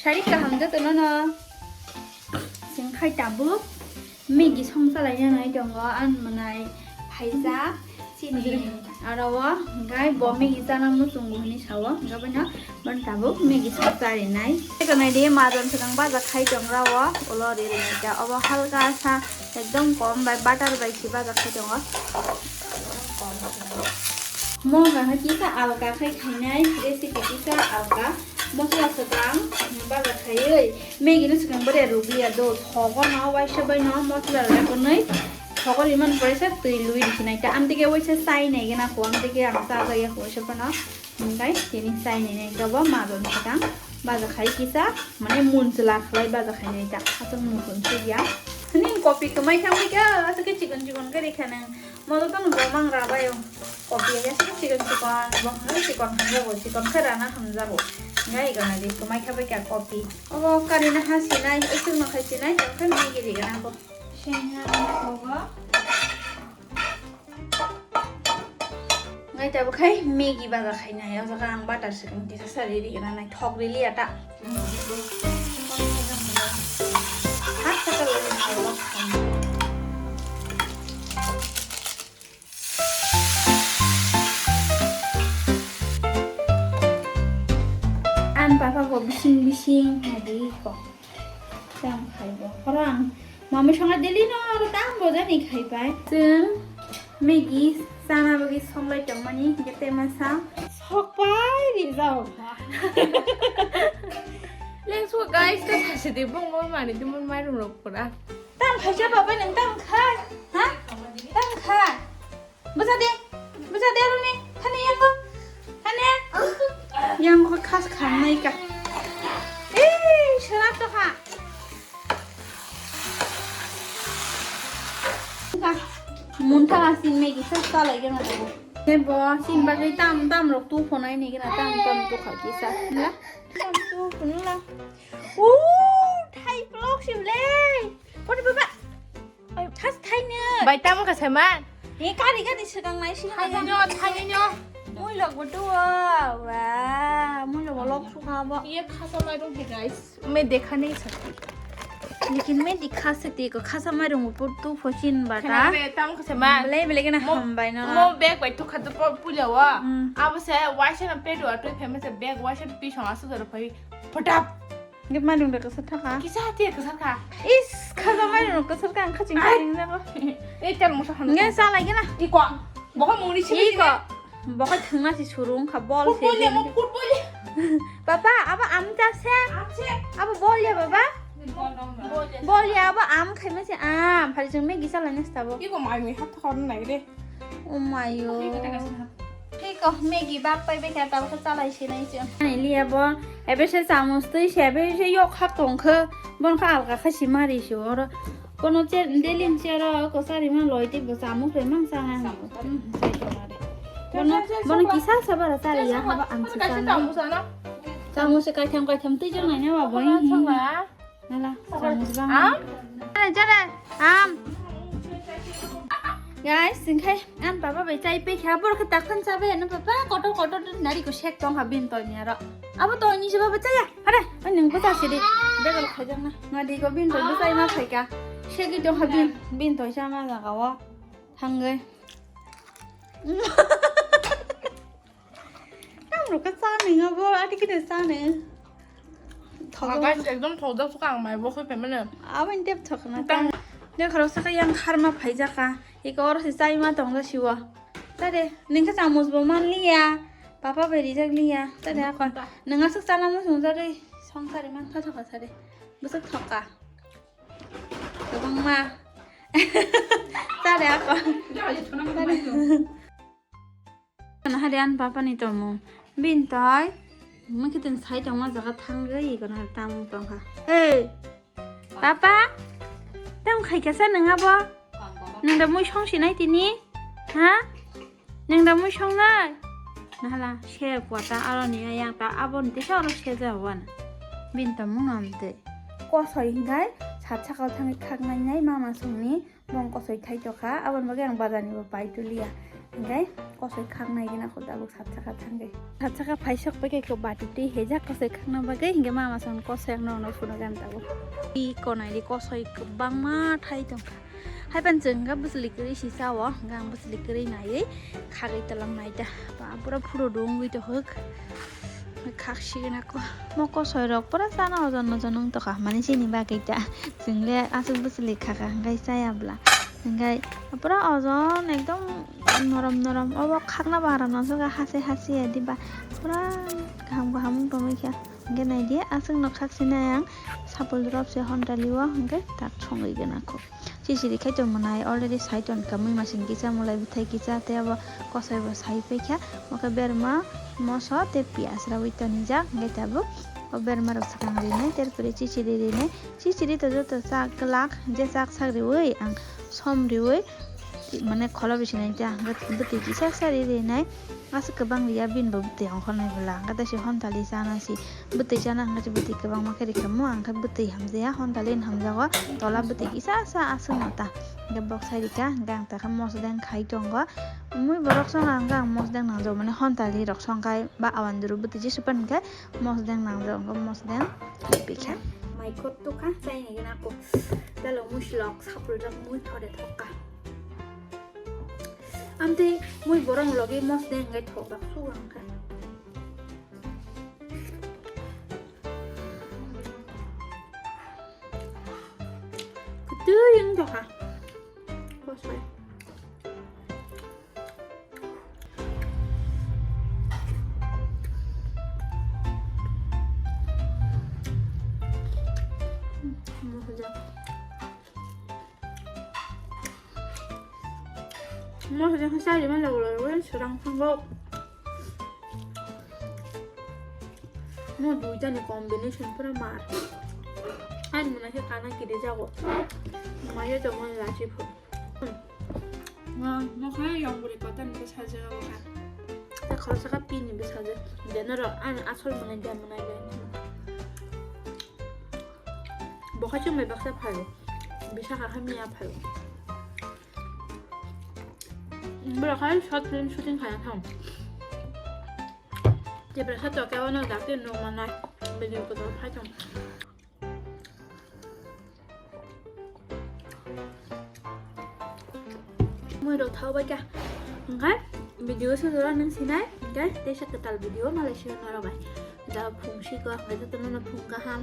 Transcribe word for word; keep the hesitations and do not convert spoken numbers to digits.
Sari kaham jotono no. Chwng khai tabuk Maggi song chalaina nai tongo, ang mwnai phaijak chini aro o, hwnkhe bo Maggi chana muchungo hinwi sao, hwnkhe bono, bono tabuk Maggi song charinai. Tei nai di, majon swkang baja khai tongra o, ulo ri ri nai ta, obo halka sa ekdom kom bai butter bai se baja khai tongo. Mo hwnkhe kisa alka khai khainai, recipe kisa alka. Mosla swkang baja khaiwi Maggi no swkang bwrwi rwgwi ya do. Thogo no waisa bai no mosla rwgwi thogo rimani pore se twi lui rikhinai ta. Amtike waisa chai nai gana kho, amtike ang cha jaya kho waisa phano. Hwnkhe tini chai nai nai ta bo majon swkang baja khai kisa mane mun chwla khlai baja khainai ta. Aswk mun kun se ya. Ning kopi kwmai thang bai kha, aswk khe chikon chikon khe rikha nang. Modo tong bo mang rabai o. Kopi ya se chikon chikon, bo hwnwi chikon hamjago, chikon khe rana hamjago. Ngai gana di kwmai kha bai kha kopi. Obo kari na ha sinai, usuk no khai sinai, tong khe Maggi ri gana bo. Sengha na kogo. Ngai ta bo khai Maggi baja khai nai, o jaga ang butter swkang kisa sa ri ri gana nai, thok ri li ya ta. Ang papa bo bising bising nadi ko. Tam khai bo. Oro ang mami songa deli no oro tam bo jani khai pai. Chwng Maggi chana bagwi songlai tongmani hingke tema sa. Sok pai ri jao. Lengsu guys, ta sasi di bong mo mani di mon mairum rok pura. Tam khaisa baba nang tam kha. Ha? Tam kha. Bwsa de. Bwsa de runi. Thani yango. Thani. Yango khas khamnai ka. Ei, sera to kha. Munta asin Maggi sa salai gana. He bo sin bagwi tam tam rok tu phonai ni gana tam tam tu kha kisa. La. Tam tu phunla. Ooh, thai vlog sim le. Photo baba. Ai, thas thai ne. Bai tamo ka seman. Ni kari kari segang nai si. Thai no, thai no. Mui lok bo tu. Wa, mui lok lok su kha bo. Ye khasa mai rung he guys. Me dekha nahi sakti. Lekin me dikha sakti ko khasa mai rung bo tu phosin bata. Khana be tamo ka seman. Bele bele gana ham bai na. Mo bag bai tu kha tu pula wa. Abo se waisa na pedu atu famous bag waisa pi song asu zaro phai. Photap. Nge mai rung da kasar thaka. Kisa hati kasar kha. Is, khasa mai rung kasar kha, ang khaching khaching na ko. Ei, tel musa hanu. Nge sa lagi na. Iko. Bokha muni si. Iko. Bokha thangna si surung kha bol se. Football ya, mo football ya. Papa, abo am ta se. Am se. Abo bol ya, baba. Bol ya, abo am khai ma se am. Phari jeng me gisa la nesta bo. Iko mai mi hat thor nai re. Oh my god. Thik o, Maggi bak pai bai kha, tabuk khe chalai se nai se. Ani liya bo, ebe se chamus twi se, ebe se yok hak tong khe, bon kha alka kha si mari se oro. Kono che, delin che ro, ko sari ma loi tei bo chamus bai mang cha nang. Hmm, sai se mari. Bono, bono kisa sa bara chari ya, haba ang se cha nai. Chamus se kaitham kaitham twi jong nai na ba bo. Nala, chamus bang. Am? Jare, jare, am. Guys, singkhai, an papa bai chai pe kha, bor khe takhan chabe, na papa, kotor kotor nari ko sek tong ha bin toy ni aro. Abo toy ni se baba chaya. Hare, oi nung ko chasi di. Begal khajang na. Ngadi ko bin toy bo chai ma phai ka. Segi tong ha bin, bin toy cha ma jaga o. Thangwi. Tamrok khe cha nung abo, ati khe cha nung. Ah, guys, ekdom thokjak suka ang mai bo khe pemene. Abo ni tep thokna. Tang. Tang. De khorok saka yang kharma phaijaka. Iko oro se chai ma tong da siwa. Tade, nung khe chamus bo man liya. Papa bai rijak liya. Tade akon. Ta. Nung asuk chana mo sung jari. Song sari man kha thoka sari. Bwswk thoka. Kwbangma. Tade akon. Jali thuna mo mai. Nahari an papa ni tongmung. Bin tai. Mungkin sai tongma jaga thangwi kono tamung tongkha. Hey. Papa. Tam khai kasa nang abo. Nang da mui song sinai tini. Ha? Nang da mui song nai. Nahala se kwata aro ni yang ta abo ni tisa aro se ja wan. Bin tongmung am te. Kosoi hingai sat sakal thangwi khak nai nai mama song ni. Bong kosoi thai tokha, aboni bagwi ang bazar ni bo pai tuliya. Hingke kosoi khaknai gina kho tabuk sat saka thangwi. Sat saka phaisok pai khe kho bati twi hejak kosoi khakna bagwi, hingke mama son kosoi ang nono phunukgwi ang tabuk. Twi konai di kosoi kwbangma thai tongkha. Haipan chwng hwnkha bwchwlwi kwrwi si chao, hwnkha ang bwchwlwi kwrwi naiwi khagwi tolang naida. Ba pura phuru dungwi tohuk. Khaksigwna ko. Mo kosoi rok pura chana ojon ojon wng tongkha, mani chini bagwi ta. Chwng le aswk bwchwlwi khakha hwnkhe chaya bwla. Hwnkhe pura ojon ekdom norom norom. Obo khakna bo aram nang sokha hase hase ya diba. Pura kaham kaham wng tongwi kha. Hwnkhe naidi aswk no khaksinai ang sapul drop se hontalio hwnkhe tak songwi gana ko. Chichiri khai tong mwnai already sai ton ka mui masing kisa mulai bwthai kisa tei abo kosoi bo sai paikha. Oke berma moso tei piyaj rawi tonijak hwnkhe tabuk o berma rok swkang rinai terpore chichiri rinai. Chichiri to joto chak glak je chak sak riwi ang som riwi mane kholo bisinai ta hwnkhe bwtwi kisa sa ri rinai. Aswk kwbang riya bini bo bwtwi ongkhornai bwla hwnkhe tei se hontali chana si. Bwtwi chana hwnkhe se bwtwi kwbangma khe rikha mo, ang khe bwtwi hamjaya, hontali no hamjago, tola bwtwi kisa sa aswk no ta. Hwnkhe bok sai rikha, hwnkhe ang takha mosodeng khai tongo. Mui borok song ang khe ang mosodeng nangjago, mane hontali rok song khai ba awandru bwtwi jesu pan hwnkhe mosodeng nangjago, hwnkhe mosodeng khai pikha. Mai khot tukha, chaini gina ko. Talo muslok, sapul jak mui thore thokka. Amtwi mui borok logi mosodeng ngai thok bak su ang kha. Kwtwi wng tongkha. Bosai. Moso jang sai rima lagu lagu srang thango. Mo duitani combination pura mar. Ani mwnai khe kana kiri jago. Maya tongmani lachi pho. Mo khe yong buri kotan bwsajwk abo kha. Ta khoroksa kha pini bwsajwk. Denaro ani asol mwnai de mwnai de. Bo kha chwng bai baksa phaio. Bisa kha kha miya phaio. Borok hai short film shooting khaina thang. Tiprasa to kebo no dakti no manai. Video ko to phai thang. Mui rok thau bai kha. Hingkhe video se jora nang sinai. Hingkhe teisa kwtal video malai sio norok bai. Da phung si ko hingkhe joto no phung kaham.